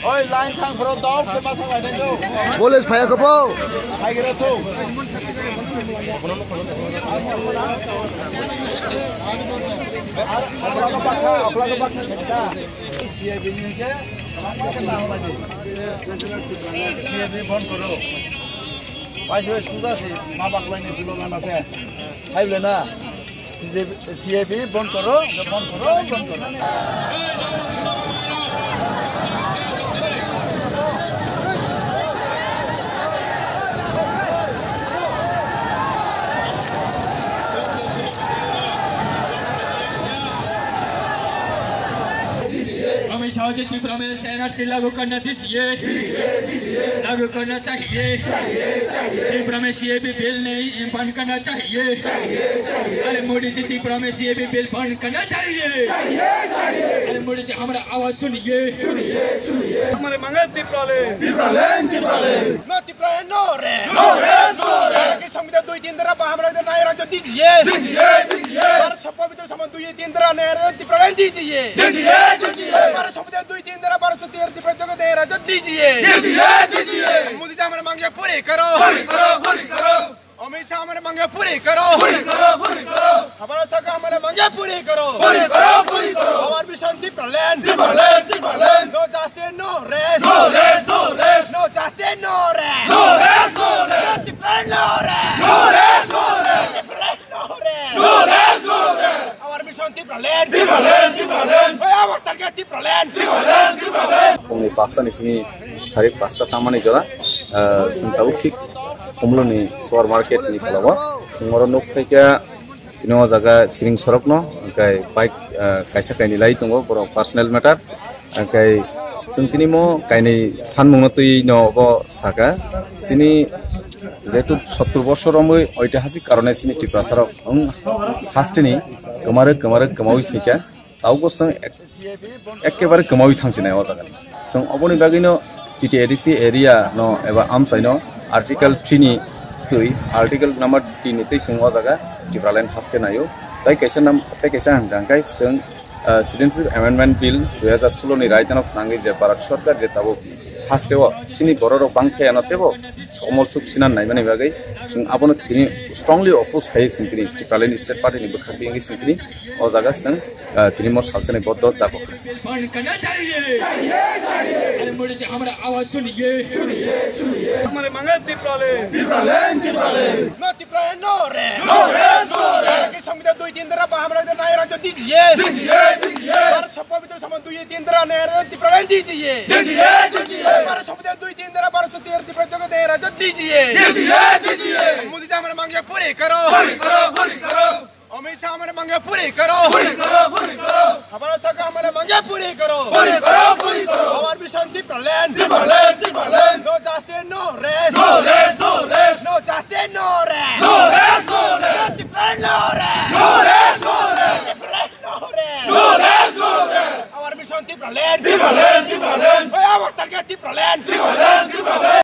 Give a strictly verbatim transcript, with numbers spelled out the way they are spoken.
Oi, line thang phoro dok, khe ma thang lai do. Police phaya kho bo. Hai gira thu. Okla ko bakha, okla ko bakha. C A B ni ke, ma ke ta homa di. C A B bon koro. Bai se suja se, ma bak lai ni sulo ma na pe. Hai le na. C A B, C A B bon koro, bon koro, bon koro. Amit शाह जी, त्रिपुरा में एनआरसी लागू करना दीजिए, लागू करना चाहिए। त्रिपुरा में CAB bill नहीं, बंद करना चाहिए। अरे मोदी जी, त्रिपुरा में सीएबी बिल बंद करना चाहिए। अरे मोदी जी, हमारा आवाज सुनिए। हमारे मांगे त्रिपुरा ले। त्रिपुरा ले, त्रिपुरा ले। No Tipraland, no rest। No rest, no rest। संविधान दुई तीन तरफ हमारा इधर नया राज्य दीजिए। दीजिए, दीजिए। भारत छप्पन भीतर समान दुई तीन तरह नया राज्य Tipraland दीजिए। दीजिए, दीजिए। भारत संविधान दुई तीन तरह भारत से तेरह तिप्रा जगह नया राज्य दीजिए। दीजिए, दीजिए। मोदी जी हमारे मांगे पूरी करो। पूरी करो, पूरी करो। अमित शाह हमारे मांगे पूरी करो। पूरी करो, पूरी करो। हमारा सरकार हमारे मांगे पूरी करो। पूरी करो, पूरी करो। हमारे mission Tipraland। Tipraland, Tipraland। No justice, no rest। No rest, no rest। No justice, no rest। No rest, no rest। Tipraland, no rest। No rest, no rest। Tipraland, no rest। No rest, no rest। Our mission Tipraland। Tipraland, Tipraland। Oi, our target Tipraland। Tipraland, Tipraland। Phungni pasta ni simi sari pasta tamani jora, ah, sing tabuk thik Umluni supermarket ni phalao. Sing oro nuk phaikha, tini o jaga siring sorok no, hwnkhe bike, ah, kaisa kainwi lai tongo, borok personal matter. Hwnkhe chwng tini mo kainwi sanmung no twi no obo saka. Chini jehetu sottur bosor romwi oitihasik karone chini Tiprasa rok wng hasteni kwmarwk kwmarwk kwmawi phaikha. Tabukbo chwng ek-, ekkebare kwmawi thangsinai o jaga ni. Chwng oboni bagwino T T A D C area no eba amchaino Article three ni twi, Article number three ni twi chwng o jaga Tipraland haste naio. Tai kaisa nam, tai kaisa hwnkha hwnkhe chwng, ah, Citizenship Amendment Bill dui hazar solo ni raidano phnangwi je Bharat Sarkar je tabuk haste o chini borok rok bangthai ano teibo somol suk sinan naimani bagwi chwng abono tini strongly oppose khai chwng tini Tipraland State Party ni bwkhak twi wngwi chwng tini o jaga chwng, ah, tini mo salsani boddo dago. बंद करना चाहिए। अरे मोदी जी, हमारा आवाज सुनिए। हमारे मांगे Tipraland। Tipraland, Tipraland। No Tipraland, no rest। No rest, no rest। संविधान दुई तीन तरफ हमारा इधर नया राज्य दीजिए। दीजिए, दीजिए। भारत छप्पन भीतर समान दुई तीन तरह नया राज्य Tipraland दीजिए। दीजिए, दीजिए। भारत संविधान दुई तीन तरह भारत से तेरह तिप्रा जगह नया राज्य दीजिए। दीजिए, दीजिए। मोदी जी हमारे मांगे पूरी करो। पूरी करो, पूरी करो। अमित शाह हमारे मांगे पूरी करो। पूरी करो, पूरी करो। हमारा सरकार हमारे मांगे पूरी करो। पूरी करो, पूरी करो। हमारा mission Tipraland। Tipraland, Tipraland। No justice, no rest। No rest, no rest। No justice, no rest। No rest, no rest। Tipraland, no rest। No rest, no rest। Tipraland, no rest। No rest, no rest। Our mission Tipraland। Tipraland, Tipraland। Hey, our target Tipraland। Tipraland, Tipraland।